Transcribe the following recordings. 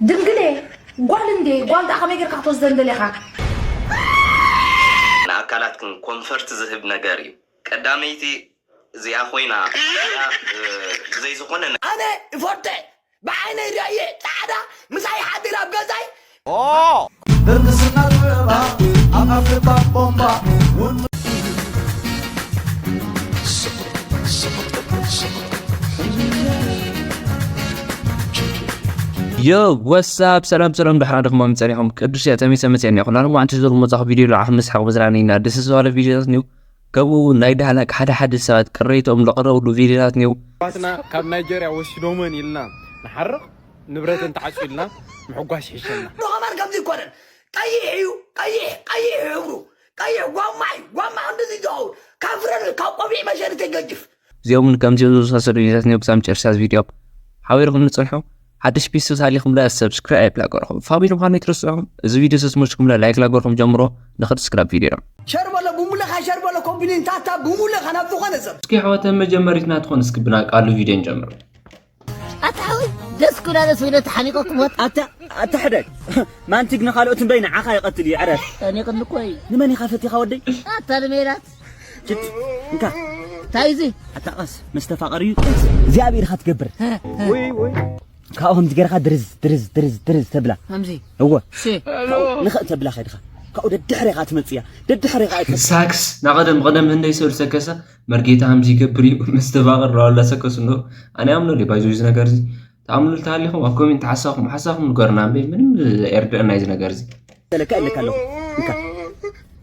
ድንግሌ፣ ጓል እንዴ፣ ጓል ደኣ ከመይ ጌርካ ክትወስደን ደሊኻ? ንኣካላትክን ኮንፈርት ዝህብ ነገር እዩ። ቀዳመይቲ እዚኣ ኮይና እዚኣ፣ እ፣ ብዘይ ዝኾነ ነ- ኣነ ይፈርተ ብዓይነይ ርእየ ጻዕዳ ምሳይ ሓዲር ኣብ ገዛይ ደርግስና ጥበባ ኣብ ኣፍልባ ቦምባ እውን ዮ ወሳብ ሰላም ሰላም፣ ድሕና ድኹም ጸኒኹም ቅዱስ እያ ተሚሰ መጽእኒ ኩላን ዋንቲ ዝሩ መጻኹ ቪድዮ ልዓ ምስሓቕ መዝናኒ ኢና ደስ ዝባለ ቪድዮታት ኒው ከምኡ እውን ናይ ዳህላክ ሓደ ሓደ ሰባት ቅሬቶም ለቕረብሉ ቪድዮታት ኒው ኣሕዋትና ካብ ናይጀርያ ወሲዶመን ኢልና ንሓርቕ ንብረተን ተዓፅዩልና ምሕጓስ ይሕሸና። ዶ ከማን ከምዚ ይኮነን ቀይሕ እዩ ቀይሕ ቀይሕ እዩ ሕብሩ ቀይሕ ጓማ እዩ ጓማ እንደዚ ዝኸውን ካብ ፍረን ካብ ቆቢዕ መሸርተይ ገጅፍ እዚኦም እውን ከምዚኦም ዝመሳሰሉ ቪድዮታት ኒው ክሳብ መጨረሻ ቪድዮ ሓቢርኩም ንፅንሑ ሓድሽ ፒስ ሳሊኹም ለ ሰብስክራይብ ላገርኩም ፋሚሊ ምዃኑ ይትርስዑ እዚ ቪድዮ ሰስሞችኩም ለ ላይክ ላገርኩም ጀምሮ ንኽድ ስክራብ ቪድዮ ሸር በሎ ብሙለኻ ሸር በሎ ኮምፕሊን ታታ ብሙለኻ ናብ ዝኾነ ሰብ እስኪ ኣሕዋተ መጀመሪት ናትኾን እስኪ ብናቃሉ ቪድዮ ንጀምር ኣታ ሓወይ ደስ ኩላ ደስ ወይነ ተሓኒቆኩም ወጥ ኣታ ኣታ ሕደግ ማንቲግ ንኻልኦት እምበይ ንዓኻ ይቐትል እዩ ዕረፍ ተኒቅኒ እኮ እዩ ንመን ኢኻ ፈቲኻ ወደይ ኣታ ንሜላት ችት እንካ እንታይ እዚ ኣታ ቀስ ምስ ተፋቐር እዩ ቀስ እግዚኣብሔር ኢኻ ትገብር ካብኡ ከምዚ ገይርካ ድርዝ ድርዝ ድርዝ ድርዝ ተብላ ከምዚ እወ ሲ ካብኡ ንኽእ ተብላ ከድኻ ካብኡ ደድሕሬኻ ትመፅእያ ደድሕሬኻ ኣይትመፅእ ሳክስ ናቐደም ቀደም ህንደይ ሰብ ዝሰከሰ መርጌታ ከምዚ ይገብር እዩ መስተፋቕር ዳዋላ ሰከሱ እንዶ ኣነ ኣምኖ ሊ ባይዞ እዚ ነገር እዚ ተኣምኑ ተሃሊኹም ኣብ ኮሜንት ሓሳኹም ሓሳኹም ንገርና እምበይ ምንም ኤርድአና እዚ ነገር እዚ ዘለካ ኣለካ ኣለኹ እንካ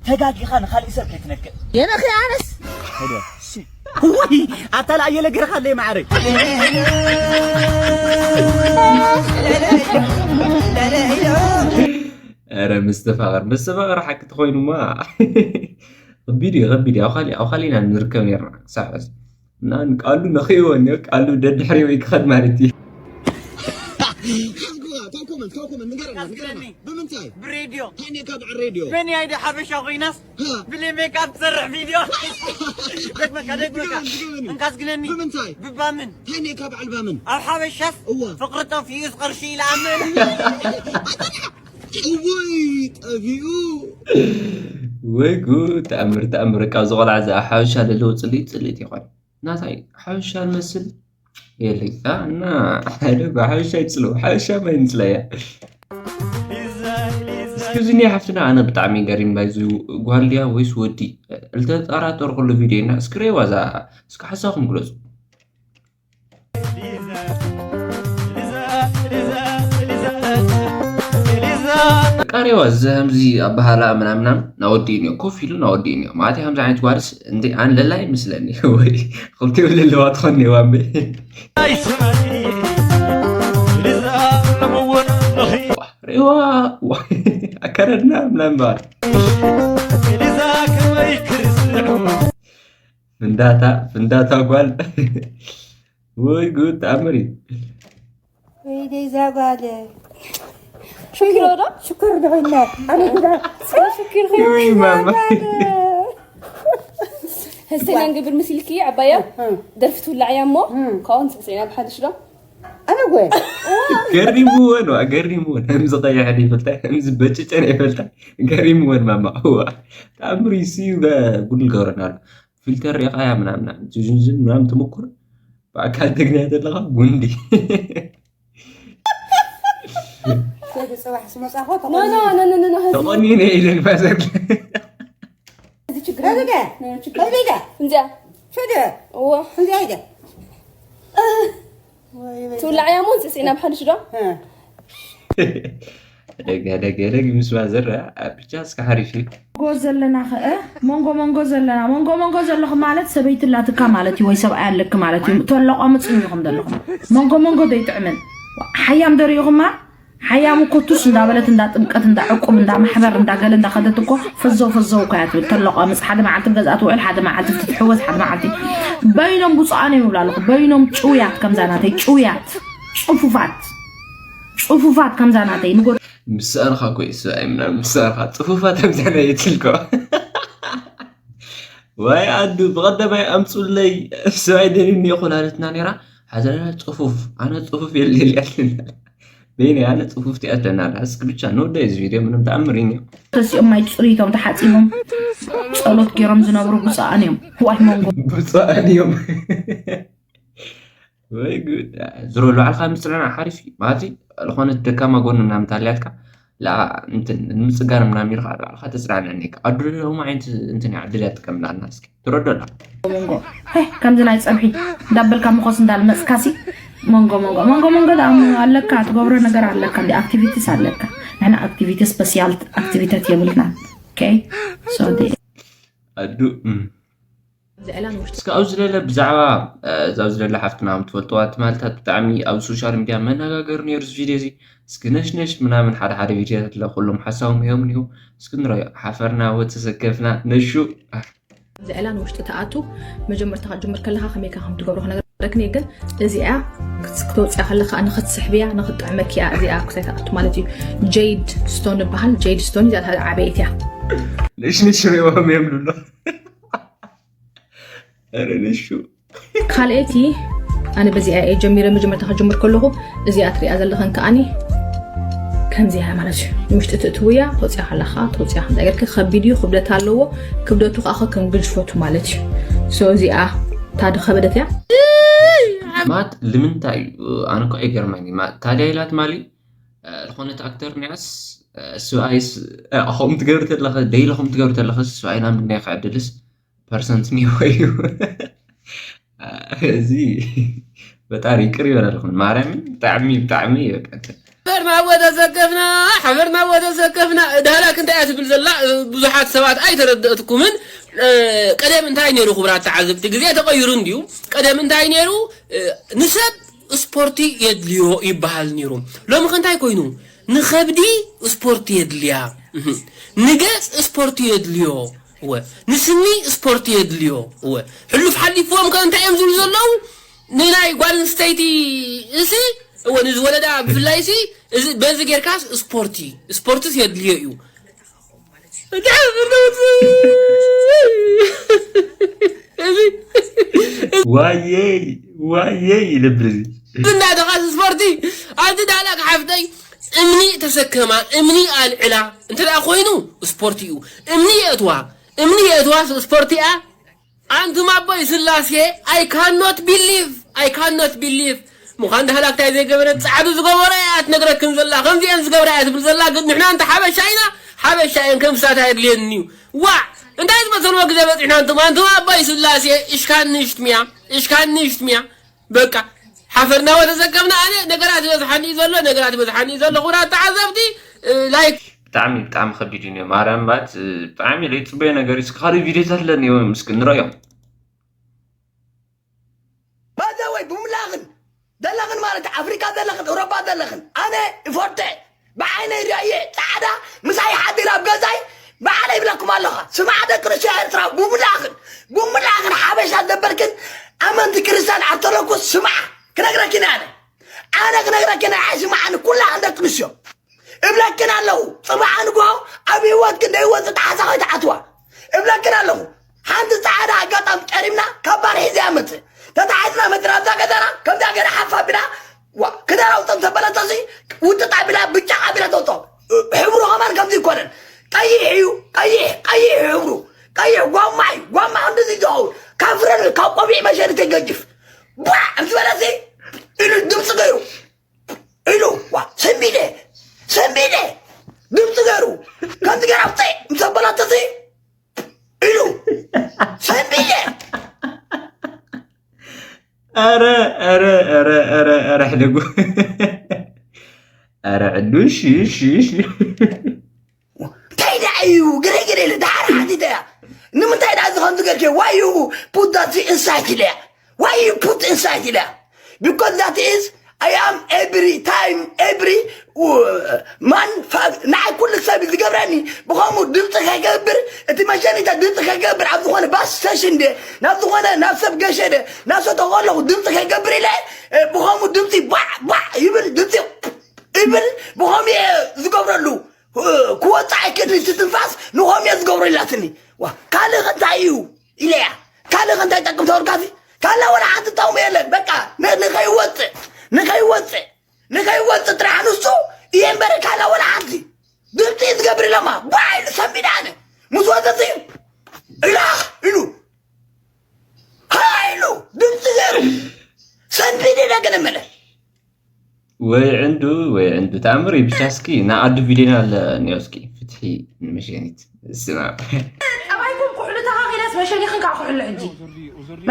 ተጋጊኻ ንኻሊእ ሰብ ከይትነክእ የነኺ ኣነስ ሄደ ወይ ኣታ ለኣየለ ገርኻ ኣለይ ማዕረይ ረ መስተፋቕር መስተፋቕር ሓቂ ተኾይኑማ ከቢድ እዩ ከቢድ እዩ ኣብ ካሊእ ኢና ንርከብ ነርና ክሳብ ሕዚ እና ንቃሉ ነኽእዎ እኒኦ ቃሉ ደድሕሪ ወይ ክኸድ ማለት እዩ ሓዝጎዋ ታው ኮመንት ታው ኮመንት ንገረና ንገረና ብምንታይ ብሬድዮ ታይኔካ በዓል ሬድዮ መን ያይደ ሓበሻ ኮይናስ ብሌ ሜካፕ ትሰርሕ ቪድዮ ደግመካ ደግመካ እንካስ ግነኒ ብምንታይ ብባምን ታይኔካ በዓል ባምን ኣብ ሓበሻስ እዋ ፍቅሪ ጠፊኡስ ቅርሺ ይልኣምን እወይ ጠፊኡ ወይ ጉድ ተኣምር ተኣምር ካብ ዝቆልዓ እዚ ኣብ ሓበሻ ለለዎ ፅልኢት ፅልኢት ይኾን ናታይ ሓበሻ ንመስል የለይ እና ሓደ ብሓበሻ ይፅለው ሓበሻ ማይ ንፅለያ እስኪ እዚ ናይ ሓፍትና ኣነ ብጣዕሚ ገሪም ባይዙ ጓል ድያ ወይስ ወዲ ልተጠራጠር ኩሉ ቪድዮ እና እስኪ ሬዋ እዛ እስኪ ሓሳኹም ግለፁ ቃሬዋ እዚ ከምዚ ኣባሃላ ምናምናም ናወዲ እዩ ኮፍ ኢሉ ናወዲ እዩ ማለት ከምዚ ዓይነት ጓልስ እንደ ኣን ለላ ይመስለኒ ወይ ክልቲኡ ለለዋ ትኾን ኔዋ እምበ ሬዋ ኣከረድና ምናምን በሃል ፍንዳታ ፍንዳታ ጓል ወይ ጉድ ተኣምር እዩ ወይኔ እዛ ጓል ሽክር ዶ ሽክር ዶ ይና ኣነ ጉዳ ሽክር ወይ ማማ ህስተኛ እንገብር ምስልኪ ዓባያ ደርፊ ትውላዕያ እሞ ካብኡ ንስዕስዕና ብሓድሽ ዶ ኣነ ጎይ ገሪምወን ዋ ገሪምወን ከምዚ ቀይሐን ይፈልጣ ከምዚ በጭጨን ይፈልጣ ገሪምወን ማማ እዋ ተኣምር ይስዩ ጉድል ገብረና ኣሎ ፊልተር ሪኢኻያ ምናምና ዝምዝም ምናምን ትምኩር ብኣካል ተግንያ ዘለኻ ጉንዲ ጽባሕ ስመጻ ኮ ኖ ኖ ኖ ኖ ኖ ተቆኒነ ኢለን ፋዘር እዚ ችግር እዚ ደ እዚ ደ እንዚያ ሽደ እዎ እዚ ደ ትውላዕያ ሞ ስዕስዕና ብሓድሽ ዶ ደገ ደገ ደግ ምስ ፋዘር ብቻ እስከ ሓሪፍ እዩ ጎ ዘለና ከእ መንጎ መንጎ ዘለና መንጎ መንጎ ዘለኹም ማለት ሰበይቲ ላትካ ማለት እዩ ወይ ሰብኣይ ኣለክ ማለት እዩ ተለቋምፅም ኢኹም ዘለኹም መንጎ መንጎ ዘይጥዕምን ሓያም ደሪኢኹማ ሓያሙ ኮቱስ እንዳበለት እንዳ ጥምቀት እንዳ ዕቁብ እንዳ ማሕበር እንዳ ገለ እንዳ ከደት እኮ ፈዘው ፈዘው እኮ እያ ትብል ተለቋምፅ ሓደ መዓልቲ ገዛ ትውዕል ሓደ መዓልቲ ትትሕወስ ሓደ መዓልቲ በይኖም ብፁዓን እዮም ይብሉ ኣለኹ በይኖም ጭውያት ከምዛ ናተይ ጭውያት ጽፉፋት ጽፉፋት ከምዛ ናተይ ንጎ ምሳርኻ ኮይ ሰብኣይ ምናምን ምሳርኻ ጽፉፋት ከምዛ ናይ ትልኮ ዋይ ኣዱ ብቐዳማይ ኣምፁለይ ሰብኣይ ደልኒ ኮላልትና ነራ ሓዘና ጽፉፍ ኣነ ጽፉፍ የልየልያልና በይነ ያለ ጽፉፍቲ ያተናል እስክ ብቻ ንወደ እዚ ቪዲዮ ምንም ተኣምር እዩ። ተሲኦም ማይ ጽሩይ ኢቶም ተሓጺቦም ጸሎት ገይሮም ዝነብሩ ብፁዓን እዮም። ዋይ መንጎ ብፁዓን እዮም። ወይ ጉድ። ዝሮ ባዕልካ ምጽናና ሓሪፍ እዩ ማለት እዩ። ዝኾነት ደካማ ጎኒ ምናምን ታልያትካ ንምጽጋር ምናምን ኢልካ ባዕልካ ተጽናንዕኒ። ኣዱ ሎማ ዓይነት እንትን ዕድል ያጥቀምናና እስኪ ትረዶላ። መንጎ ሄ፣ ከምዚ ናይ ጸብሒ እንዳበልካ ምኾስ እንዳልመጽካሲ መንጎ መንጎ መንጎ መንጎ ዳ ኣለካ ትገብሮ ነገር ኣለካ እንዲ ኣክቲቪቲስ ኣለካ። ንሕና ኣክቲቪቲ ስፔሲያል ኣክቲቪታት የብልናን። ኦኬ ሶ ዲ ኣዱ እም። እዚ ዕላን ውሽጢ እስከ ኣብዚ ለለ ብዛዕባ እዛ ኣብዚ ለለ ሓፍትና ከም ትፈልጥዋ ትማልታት ብጣዕሚ ኣብ ሶሻል ሚድያ መነጋገሪ ነይሩ እዚ ቪድዮ እዚ። እስኪ ነሽነሽ ምናምን ሓደ ሓደ ቪድዮታት ኣለ ኩሎም ሓሳቦም እዮም እኒሁ። እስኪ ንረዮ ሓፈርና ወተሰከፍና ነሹ። እዚ ዕላን ውሽጢ ተኣቱ መጀመርታ ክትጅምር ከለካ ከመይካ ከም ትገብሮ ክነግረክን እየ። ግን እዚኣ ክት- ክተውፅያ ከለካ ንክትስሕብያ ንክትጥዕመክያ እዚኣ ክሳይ ተኣቱ ማለት እዩ። ጄድ ስቶን ይበሃል። ጄድ ስቶን እዚኣ ዓበየት እያ። ነሽነሽ ሪኦም እዮም ልብሎ። ኧረ ነሹ ካልኣይቲ ኣነ በዚኣ እየ ጀሚረ። መጀመርታ ክጅምር ከለኹ እዚኣ ትሪኣ ዘለኽን ከኣኒ ከምዚኣ ማለት እዩ። ንውሽጢ ትእትውያ ተውፅያ ከለካ ተውፅያ ከምዛ ገርኪ ከቢድ እዩ፣ ክብደት ኣለዎ። ክብደቱ ከዓ ከም ግዝፈቱ ማለት እዩ። ሶ እዚኣ ታዲ ከበደት እያ። ማት ልምንታይ እዩ ኣነ እኮ ኣይገርመኒ። ማ- ታዲያ ኢላት ማሊ ዝኾነት ኣክተር ኒያስ ስብኣይስ ከምኡ ትገብር ተለኸ ደይለ ከምኡ ትገብር ተለኸ ስብኣይ ናብ ናይ ክዕድልስ ፐርሰንት ኒወ እዩ። እዚ በጣም ይቅር ይበላልኩም ማርያምን ብጣዕሚ ብጣዕሚ በቃ ሓፈርና ወተሰከፍና ሓፈርና ወተሰከፍና። ዳህላክ እንታይ እያ ትብል ዘላ? ብዙሓት ሰባት ኣይተረደእትኩምን። ቀደም እንታይ ነይሩ ክቡራት ተዓዘብቲ፣ ግዜ ተቐይሩ እንድዩ። ቀደም እንታይ ነይሩ? ንሰብ ስፖርቲ የድልዮ ይበሃል ነይሩ። ሎሚ ከ እንታይ ኮይኑ? ንኸብዲ ስፖርቲ የድልያ፣ ንገፅ ስፖርቲ የድልዮ፣ እወ ንስኒ ስፖርቲ የድልዮ። እወ ሕሉፍ ሓሊፍዎም ከ እንታይ እዮም ዝብሉ ዘለዉ? ንናይ ጓል ኣንስተይቲ እሲ እወ ንዝወለዳ ብፍላይ ሲ እዚ በዚ ጌርካስ ስፖርቲ ስፖርትስ የድልዮ እዩ። ዋየይ ዋየይ ይልብል እዚ እናተኻስ ስፖርቲ ኣንቲ ዳላ ክሓፍተይ እምኒ ተሰከማ እምኒ ኣልዕላ እንተ ደኣ ኮይኑ ስፖርቲ እዩ። እምኒ የእትዋ እምኒ የእትዋ ስፖርቲ እያ። ኣንቱም ኣቦይ ስላሴ I cannot believe I cannot believe። ምዃን ዳህላክታይ ዘይገበረት ፃዕዱ ዝገበረ እያ ትነግረክን ዘላ ከምዚአን ዝገብራ እያ ትብል ዘላ። ግን ንሕና እንተ ሓበሻ ኢና ሓበሻ እየን ከም ሳት ኣየድልየን እዩ። ዋዕ እንታይ ዝመሰልዎ ግዜ በፂሕና እንቱም ኣንቱም ኣቦይ ስላሴ እሽካን ንሽትምያ እሽካን ንሽትምያ በቃ ሓፈርና ወተዘገብና ኣነ ነገራት ይበዝሓኒ እዩ ዘሎ ነገራት ይበዝሓኒ እዩ ዘሎ። ኩራት ተዓዘብቲ ላይክ ብጣዕሚ ብጣዕሚ ከቢድ እዩ ማርያም ባት ብጣዕሚ ለይፅበዮ ነገር እዩ። እስኪ ካልእ ቪዲዮታት ኣለኒ ምስኪ ንረዮም። ባይዘወይ ብምልኣኽን ዘለኽን ማለት ኣፍሪካ ዘለኽን ኤውሮጳ ዘለኽን ኣነ ይፈርተ ብዓይነይ ርእየ ፃዕዳ ምሳይ ሓዲር ኣብ ገዛይ ባዕለ ይብለኩም ኣለኻ። ስምዓ ደቂ ኣንስትዮ ኤርትራ ብምልኣኽን ብምልኣኽን ሓበሻ ዘበልክን ኣመንቲ ክርስቲያን ኣርቶዶክስ ስምዓ ክነግረኪን ኣነ ኣነ ክነግረኪን ኣይስምዓን ኩላኽን ደቂ ኣንስትዮ እብለክን ኣለኹ። ጽባሕ ንግሆ ኣብ ህይወትክን ደይወጽእ ጣዕሳ ከይትኣትዋ እብለክን ኣለኹ። ሓንቲ ጻዕዳ ኣጋጣሚ ቀሪብና ካብ ባር ሒዘ ኣመጽእ ተታሒዝና መጽና ኣብዛ ገዛና ከምዚኣ ገይራ ሓፍ ኣቢላ ዋ ክዳና ውጥም ተበለተሲ ውጥጥ ኣቢላ ብጫ ኣቢላ ተውጦ ሕብሩ ከማን ከምዚ ይኮነን ቀይሕ እዩ ቀይሕ ቀይሕ ሕብሩ ቀይሕ ጓማ እዩ ጓማ እንደዚ ዝኸውን ካብ ፍረን ካብ ቆቢዕ መሸሪ ተገጅፍ ቧዕ ምስ በለሲ ኢሉ ድምፂ ገይሩ ኢሉ ዋ ሰንቢደ ሰንቢደ ድምፂ ገይሩ ከምዚ ገይራ ውፅእ ምስ ኣበላተሲ ኢሉ ሰንቢደ ኧረ ኧረ ኧረ ኧረ ኧረ ሕደጉ ኧረ ዕዱ እሺ እሺ እሺ እንታይ ደኣ እዩ ግረግረ ኢለ ደሓር ሓቲተ እያ ንምንታይ ደኣ እዚ ከምዚ ገርክ why you put that inside ኢለ እያ why you put inside ኢለ እያ because that is I am every time every man ንዓይ ኩሉ ሰብ ዝገብረኒ ብኸምኡ ድምፂ ከይገብር እቲ መሸኒታ ድምፂ ከይገብር ኣብ ዝኾነ ባስ ስቴሽን ደ ናብ ዝኾነ ናብ ሰብ ገሸ ደ ናብ ሰተ ከለኹ ድምፂ ከይገብር ኢለ ብኸምኡ ድምፂ ባዕ ባዕ ይብል ድምፂ ይብል ብኸምኡ እየ ዝገብረሉ ክወፅእ ኣይክእልን እቲ ትንፋስ ንኸምኡ እየ ዝገብሮ ኢላትኒ ካልእ እንታይ እዩ ኢለያ ካልእ እንታይ ጠቅም ተወርካሲ ካላ ወላ ሓንቲ ጠቕሙ የለን በቃ ንኸይወፅእ ንኸይወፅእ ንኸይወፅእ ጥራሕ ንሱ እየ እምበር ካላ ወላ ሓንቲ ድምፂ ትገብር ኢሎማ። ቧ ኢሉ ሰንቢደ ኣነ ምስ ወፅእ ኢላኽ ኢሉ ሃ ኢሉ ድምፂ ገይሩ ሰንቢደ ኢና ገለ መለ ወይ ዕንዱ ወይ ዕንዱ ተኣምር ብቻ እስኪ ንዓዱ ቪድዮና ኣሎ እኒኦ እስኪ ፍትሒ ንመሸኒት ስማ ጠባይኩም ኩሕሉ ተኻኺለስ መሸኒኽን ከዓ ኩሕሉ ሕጂ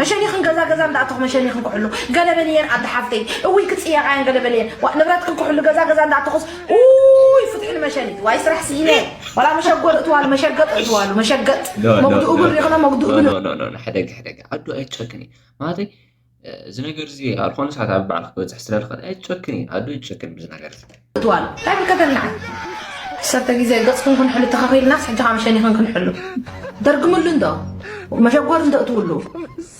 መሸኒኽን ገዛ ገዛ እንዳኣተኹ መሸኒኽን ኩሕሉ ገለበልየን ኣደ ሓፍተይ እውይ ክፅየቃየን ገለበልየን ንብረትክን ኩሕሉ ገዛ ገዛ እንዳኣተኹስ ውይ ፍትሒ ንመሸኒት ዋይ ስራሕ ስኢነ ዋላ መሸጎር እትዋሉ መሸገጥ እትዋሉ መሸገጥ መጉድኡ ብር ይኽነ መጉድኡ ብር ሕደግ ሕደግ ዓዱ ኣይጨክን እዩ ማለተይ እዚ ነገር እዚ ኣብ ዝኾነ ሰዓት ኣብ ባዕልክ ክበፅሕ ስለ ዝኽእል ኣይጨክን እዩ ኣዱ ይጨክን ብዚ ነገር እዚ እትዋሉ እንታይ ምልከተና ሰተ ግዜ ገፅኩም ክንሕሉ ተኻኺልናስ ሕጂ ካብ መሸኒኽን ክንሕሉ ደርግምሉ እንዶ መሸጎር እንዶ እትውሉ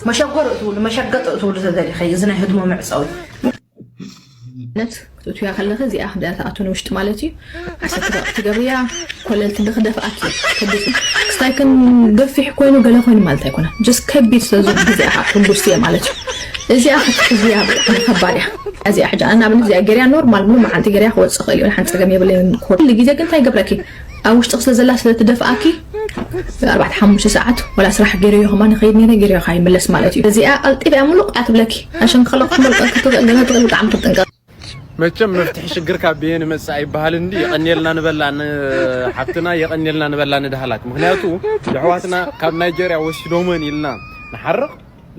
መሸጎር እትውሉ መሸገጥ እትውሉ ተደሊኸ እዚ ናይ ህድሞ መዕፀዊ ማለት ክትእትያ ከለኺ እዚኣ ክዳ ትኣቱ ንውሽጢ ማለት እዩ ዓሰርተ ደቂ ትገብርያ ኮለል ትብሊ ክደፍኣኪ ከቢድ ክስታይ ክን ገፊሕ ኮይኑ ገለ ኮይኑ ማለት ኣይኮነ ጀስት ከቢድ ስለዚ ግዜ ኢኻ ሕጉስቲ እየ ማለት እዩ እዚኣ ክትሕዝያ ብጣዕሚ ከባድ እያ እዚኣ ሕጂ ኣና ብን እዚኣ ገርያ ኖርማል ምንም ሓንቲ ገርያ ክወፅእ ክእል እዩ ሓንቲ ፀገም የብለይን ኩሉ ግዜ ግን እንታይ ገብረኪ ኣብ ውሽጥክ ስለ ዘላ ስለ ትደፍኣኪ ኣርባዕተ ሓሙሽተ ሰዓት ወላ ስራሕ ገይረዮ ከማ ንኸይድ ነረ ገይረዮ ካይመለስ ማለት እዩ እዚኣ ቀልጢፍ እያ ሙሉቅ እያ ትብለኪ ኣሸንክለኩ መልቀ ክትኽእል ገለ ትኽእል ብጣዕሚ ክትጥንቀቅ መቸም መፍትሒ ሽግር ካብ ብየን መጽእ ኣይበሃል እንዲ የቐንየልና ንበላ ንሓብትና የቐንየልና ንበላ ንድሃላት ምክንያቱ የሕዋትና ካብ ናይጀርያ ወሲዶመን ኢልና ንሓርቕ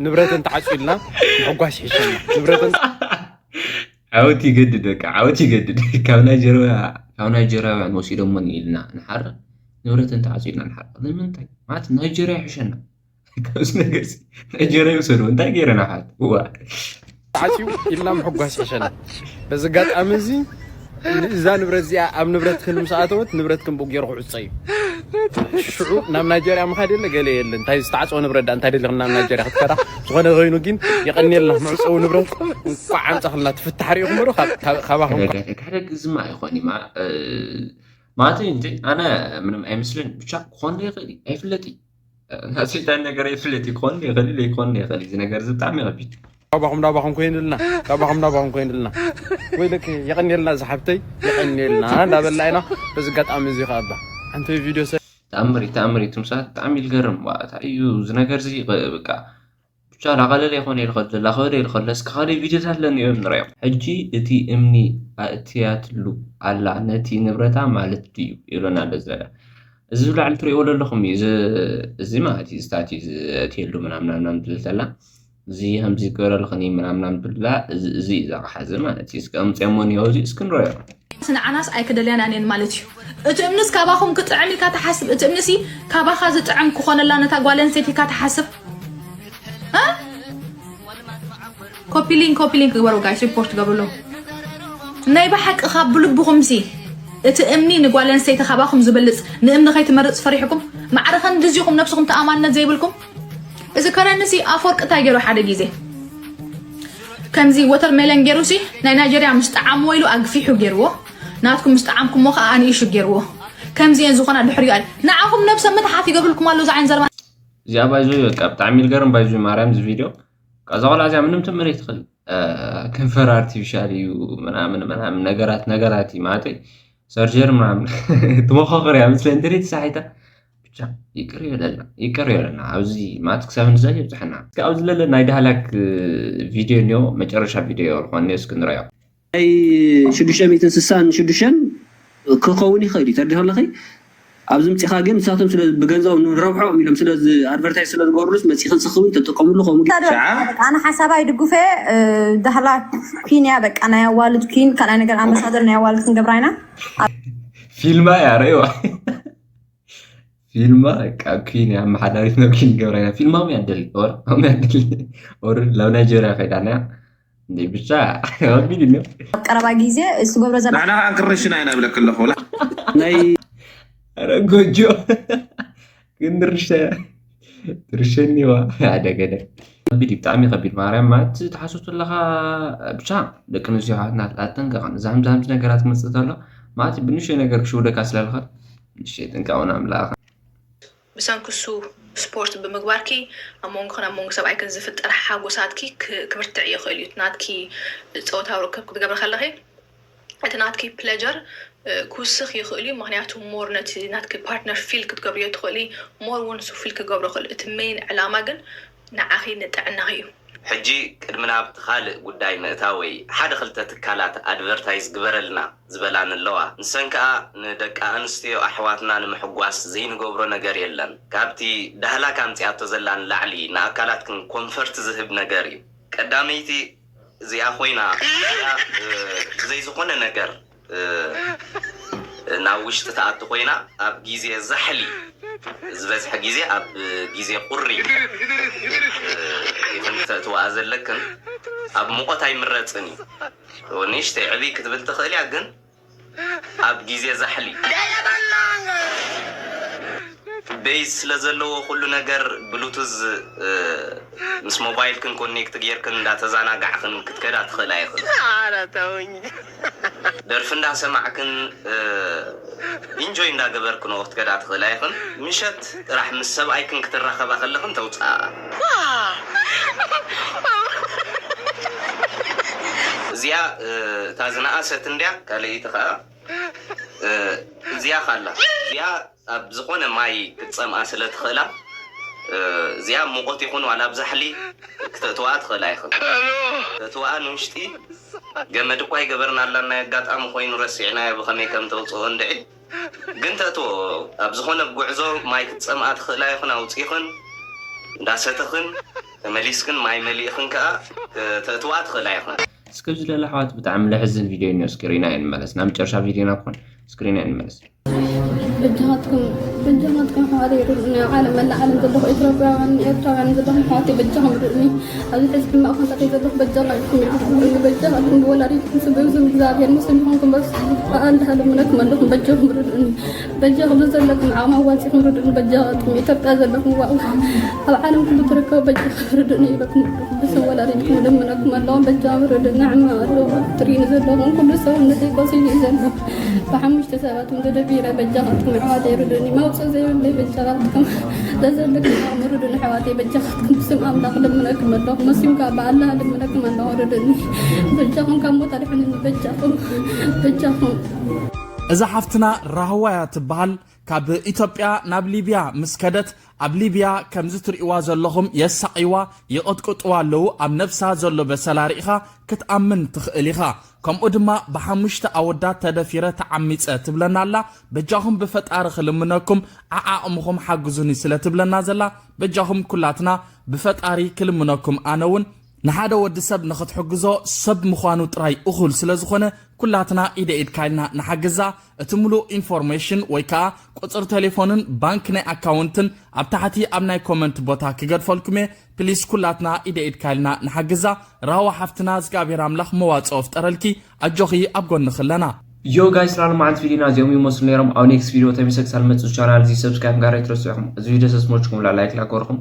ንብረተን ተዓጽ ኢልና ምሕጓስ ይሕሸና ንብረተን ዓወት ይገድድ በቃ ዓወት ይገድድ ካብ ናይጀርያ ካብ ናይጀርያውያን ወሲዶመን ኢልና ንሓርቕ ንብረተን ተዓጽ ኢልና ንሓርቕ ንምንታይ ማለት ናይጀርያ ይሕሸና ካብዚ ነገር ናይጀርያ ይውሰዱ እንታይ ገይረ ንሓት ዋ ተዓጽዩ ኢልና ምሕጓስ ይሕሸና በዚ ኣጋጣሚ እዚ እዛ ንብረት እዚኣ ኣብ ንብረትክን ምስ ኣተወት ንብረትክን ብኡ ገይሩ ክዕፀ እዩ ሽዑ ናብ ናይጀርያ ምኻድ የለ ገለ የለ እንታይ ዝተዓፀወ ንብረት ዳ እንታይ ደሊኽን ናብ ናይጀርያ ክትከዳ ዝኾነ ኮይኑ ግን የቐንየልና መዕፀዊ ንብረት እንኳዕ ኣምፀኽልና ትፍታሕ ሪኢኹም ዶ ካባኹም ሕደግ ዝማ ኣይኾን እዩ ማለት እንጂ ኣነ ምንም ኣይመስልን ብቻ ክኾን ይኽእል እዩ ኣይፍለጥ እዩ ናሰይጣን ነገር ይፍለጥ ይኮን ይኽእል ይኮን ይኽእል እዚ ነገር እዚ ብጣዕሚ ከቢድ ካባኹም ናባኹም ኮይንልና ካባኹም ናባኹም ኮይንልና ወይለክ የቐንየልና ዝሓብተይ የቐንየልና እንዳበልና ኢና በዚ ኣጋጣሚ እዚ ከኣባ ሓንቲ ቪድዮ ሰ ተኣምር እዩ ተኣምር እዩ ትምሳት ብጣዕሚ ይልገርም ዋእታ እዩ እዚ ነገር እዚ በቃ ብቻ ላቐለለ ይኾነ ይልኸል ዘላ ኸደ ይልኸለስ ካልእ ቪድዮታት ኣለኒ እዮም ንሪኦም ሕጂ እቲ እምኒ ኣእትያትሉ ኣላ ነቲ ንብረታ ማለት ድዩ ይብለና ኣሎ ዝለለ እዚ ብላዕሊ ትሪእዎ ዘለኹም እዩ እዚ ማለት እዩ ስታት እዩ ዝእትየሉ ምናምናምናም ትብል ተላ እዚ ከምዚ ገረልኽኒ ምናምናም ትብላ እዚ እዩ ዛቕሓ እዚ ማለት እዩ እስከ ኣምፅኦሞ እኒኦ እዚ እስኪ ንረዮ ንዓናስ ኣይክደልያን ኣነን ማለት እዩ እቲ እምንስ ካባኹም ክጥዕም ኢልካ ትሓስብ እቲ እምንሲ ካባኻ ዝጥዕም ክኾነላ ነታ ጓል ኣንስተይቲ ኢልካ ትሓስብ ኮፒ ሊንክ ኮፒ ሊንክ ግበሩ ጋይስ ሪፖርት ገብርሎ ናይ ብሓቂ ካብ ብልብኹምሲ እቲ እምኒ ንጓል ኣንስተይቲ ካባኹም ዝበልፅ ንእምኒ ከይትመርፅ ፈሪሕኩም ማዕረ ከንድዚኹም ነብስኹም ተኣማንነት ዘይብልኩም እዚ ከረንሲ ኣፈወርቂ እንታይ ገይሩ ሓደ ግዜ ከምዚ ወተር ሜለን ገይሩ ሲ ናይ ናይጀርያ ምስ ጠዓምዎ ኢሉ ኣግፊሑ ገይርዎ ናትኩም ምስ ጠዓምኩሞ ከዓ ኣንኢሹ ገይርዎ ከምዚ እየን ዝኾና ድሕሪኡ ኣለ ንዓኹም ነብሰ ምትሓት ይገብርልኩም ኣሎ ዝዓይን ዘርባ እዚኣ ባይዞ በቃ ብጣዕሚ ልገርም ባይዞ ማርያም እዚ ቪድዮ እዛ ቆልዓ እዚኣ ምንም ትምህር ይትኽእል ከንፈር ኣርቲፊሻል እዩ ምናምን ምናምን ነገራት ነገራት እዩ ማለተይ ሰርጀሪ ምናምን ትመኻኸር እያ ምስለ እንድሪ ተሳሒታ ብቻ ይቅር ይበለልና ይቅር ይበለና ኣብዚ ማለት ክሳብ ንዛ ይብፅሐና እስኪ ኣብዚ ለለ ናይ ዳህላክ ቪድዮ እኒኦ መጨረሻ ቪድዮ ዝኾነ እስኪ ንረዮ ናይ ሽዱሽተ ሚእትን ስሳን ሽዱሽተን ክኸውን ይኽእል እዩ ተርዲኸለኸይ ኣብዚ ምፂኻ ግን ንሳቶም ስለ ብገንዘቦም ንረብሖም ኢሎም ስለ ኣድቨርታይዝ ስለ ዝገብሩስ መፂኽን ስኽውን ተጠቀምሉ ከምኡ ግን ሸዓ ኣነ ሓሳብ ኣይድግፈ ዳህላ ኩን እያ በቃ ናይ ኣዋልድ ኩን ካልኣይ ነገር ኣምባሳደር ናይ ኣዋልድ ክንገብራ ኢና ፊልማ እያ ረእዋ ፊልማ በቃ ኩን እያ ኣመሓዳሪት ነው ኩን ገብራ ኢና ፊልማ ም ያደል ኦር ም ያደል ኦር ላብ ናይጀርያ ከይዳና እንዴ ብቻ ከቢድ ነው። ኣብ ቀረባ ግዜ እሱ ገብረ ዘላ ንሕና ከዓ ክንርሽና ኢና ብለክ ኣለኹ። ናይ ኧረ ጎጆ ግን ድርሸ ድርሸኒዋ ሓደ ገለ ከቢድ እዩ፣ ብጣዕሚ ከቢድ ማርያም ማለት ትሓስብ ዘለኻ ብቻ ደቂ ኣንስትዮ ኣሕዋትና ኣጠንቀቐን። እዛ ከምዚ ከምዚ ነገራት ክመፅእ ተሎ ማለት ብንእሽተይ ነገር ክሽውደካ ስለልኽእል ንእሽተይ ጥንቃቕ ንኣምላኽ። ብሰንኪ እሱ ስፖርት ብምግባርኪ ኣብ መንጎኽን ኣብ መንጎ ሰብኣይክን ዝፍጠር ሓጎሳትኪ ክብርትዕ ይኽእል እዩ። ናትኪ ፆታዊ ርክብ ክትገብሪ ከለኺ እቲ ናትኪ ፕለጀር ክውስኽ ይኽእል እዩ። ምክንያቱ ሞር ነቲ ናትኪ ፓርትነር ፊል ክትገብርዮ ትኽእሊ፣ ሞር እውን ሱ ፊል ክገብሮ ይኽእል። እቲ ሜይን ዕላማ ግን ንዓኺ ንጥዕናኺ እዩ። ሕጂ ቅድሚ ናብቲ ካልእ ጉዳይ ምእታወይ ሓደ ክልተ ትካላት ኣድቨርታይዝ ግበረልና ዝበላን ኣለዋ። ንሰን ከኣ ንደቂ ኣንስትዮ ኣሕዋትና ንምሕጓስ ዘይንገብሮ ነገር የለን። ካብቲ ዳህላክ ኣምጺኣቶ ዘላ ንላዕሊ ንኣካላትክን ኮንፈርት ዝህብ ነገር እዩ። ቀዳመይቲ እዚኣ ኮይና እዚኣ ብዘይ ዝኾነ ነገር ናብ ውሽጢ ትኣቱ ኮይና ኣብ ግዜ ዛሕሊ ዝበዝሐ ግዜ ኣብ ግዜ ቁሪ ኢኽን ክተእትዋኣ ዘለክን። ኣብ ሙቐት ኣይምረፅን እዩ። ንእሽተይ ዕብይ ክትብል ትኽእል እያ፣ ግን ኣብ ግዜ ዛሕሊ ቤዝ ስለ ዘለዎ ኩሉ ነገር ብሉቱዝ ምስ ሞባይልክን ኮኔክት ጌርክን እንዳተዛናጋዕክን ክትከዳ ትኽእላ ኢኽን። ኧረ ተውኝ። ደርፊ እንዳሰማዕክን ኢንጆይ እንዳገበርክን ክትከዳ ትኽእላ ኢኽን። ምሸት ጥራሕ ምስ ሰብኣይክን ክትራኸባ ከለኽን ተውፅኣ። እዚኣ እታ ዝነኣሰት እንድያ፣ ካልኣይቲ ከዓ እዚኣ ካላ እዚኣ ኣብ ዝኾነ ማይ ክትፀምኣ ስለ ትኽእላ እዚኣ ሙቐት ይኹን ዋላ ኣብ ዛሕሊ ክተእትዋ ትኽእላ ይኽእል። ተእትዋ ንውሽጢ ገመድ እኳ ይገበርና ኣላ። ናይ ኣጋጣሚ ኮይኑ ረሲዕናዮ ብኸመይ ከም ተውፅኦ እንድዒ። ግን ተእትዎ ኣብ ዝኾነ ጉዕዞ ማይ ክትፀምኣ ትኽእላ ይኹን ኣውፂኽን እንዳሰተኽን ተመሊስክን ማይ መሊእኽን ከዓ ተእትዋ ትኽእላ ይኹን። እስከ ኣብዚ ለለ ኣሕዋት ብጣዕሚ ለሕዝን ቪድዮ እኒኦ። እስኪ ሪና እየ ንመለስ። ናብ መጨረሻ ቪድዮና ክኾን እስኪ ሪና እየ ንመለስ። በጃኻትኩም በጃኻትኩም ኣሕዋተይ ርድኡኒ። ኣብ ዓለም መላእ ዓለም ዘለኹ ኤትሮጳውያን ኤርትራውያን ዘለኹም ኣሕዋተይ በጃኹም ርድኡኒ። ኣብዚ ሕዚ ሕማቕ ኩነታት እየ ዘለኹ። በጃኻ ኢልኩም ርድኡኒ። በጃኻትኩም ብወላዲትኩም ስም ብስም እግዚኣብሔር ሙስሊም ዝኾንኩም በስ ብኣላህ ልምነኩም ኣለኹም። በጃኹም ርድኡኒ። በጃኹም ዘለኩም ዓቕሚ ኣዋፂኹም ርድኡኒ። በጃኻትኩም ኢትዮጵያ ዘለኹም ዋው ኣብ ዓለም ኩሉ ትርከቡ በጃኹም ርድኡኒ ኢለኩም ብስም ወላዲትኩም ልምነኩም ኣለኹም። በጃኹም ርድኡኒ። ዓቕሚ ኣለኹም ትርእዩኒ ዘለኹም ኩሉ ሰውነተይ ቆሲሉ እዩ ዘሎ። ብሓሙሽተ ሰባት እውን ተደፊረ በጃኻትኩም ኣሕዋተይ ርድኡኒ። መውፅኢ ዘይብለይ በጃኻትኩም ዘዘለኩም ዓቕሚ ርድኡኒ ኣሕዋተይ በጃኻትኩም ብስም ኣምላኽ ልምነኩም ኣለኹ። ሙስሊም ከዓ ብኣላህ ልምነኩም ኣለኹ ርድኡኒ። በጃኹም ካብ ሞት ኣድሕኑኒ በጃኹም በጃኹም። እዛ ሓፍትና ራህዋ እያ ትበሃል። ካብ ኢትዮጵያ ናብ ሊብያ ምስ ከደት ኣብ ሊብያ ከምዚ ትርእይዋ ዘለኹም የሳቕይዋ ይቐጥቅጥዋ ኣለዉ። ኣብ ነብሳ ዘሎ በሰላ ርኢኻ ክትኣምን ትኽእል ኢኻ። ከምኡ ድማ ብሓሙሽተ ኣወዳት ተደፊረ ተዓሚፀ ትብለና ኣላ። በጃኹም ብፈጣሪ ክልምነኩም ዓዓቕምኹም ሓግዙኒ ስለ ትብለና ዘላ በጃኹም ኩላትና ብፈጣሪ ክልምነኩም። ኣነ እውን ንሓደ ወዲ ሰብ ንኽትሕግዞ ሰብ ምዃኑ ጥራይ እኹል ስለ ዝኾነ ኩላትና ኢደ ኢድካ ኢልና ንሓግዛ። እቲ ምሉእ ኢንፎርሜሽን ወይ ከዓ ቁፅሪ ቴሌፎንን ባንክ ናይ ኣካውንትን ኣብ ታሕቲ ኣብ ናይ ኮመንት ቦታ ክገድፈልኩም እየ። ፕሊስ ኩላትና ኢደ ኢድካ ኢልና ንሓግዛ። ራህዋ ሓፍትና እግዚኣብሔር ኣምላኽ መዋፅኦ ፍጠረልኪ። ኣጆኺ ኣብ ጎንኺ ኣለና። ዮ ጋይስ፣ ላሉ መዓልቲ ቪዲዮና እዚኦም ይመስሉ ነይሮም። ኣብ ኔክስት ቪዲዮ ተመልሰ ክሳብ መፅእ ቻናል እዚ ሰብስክራይብ ጋር ኣይትረስዑ ኢኹም። እዚ ቪዲዮ ሰስሞችኩም ላ ላይክ ላገርኩም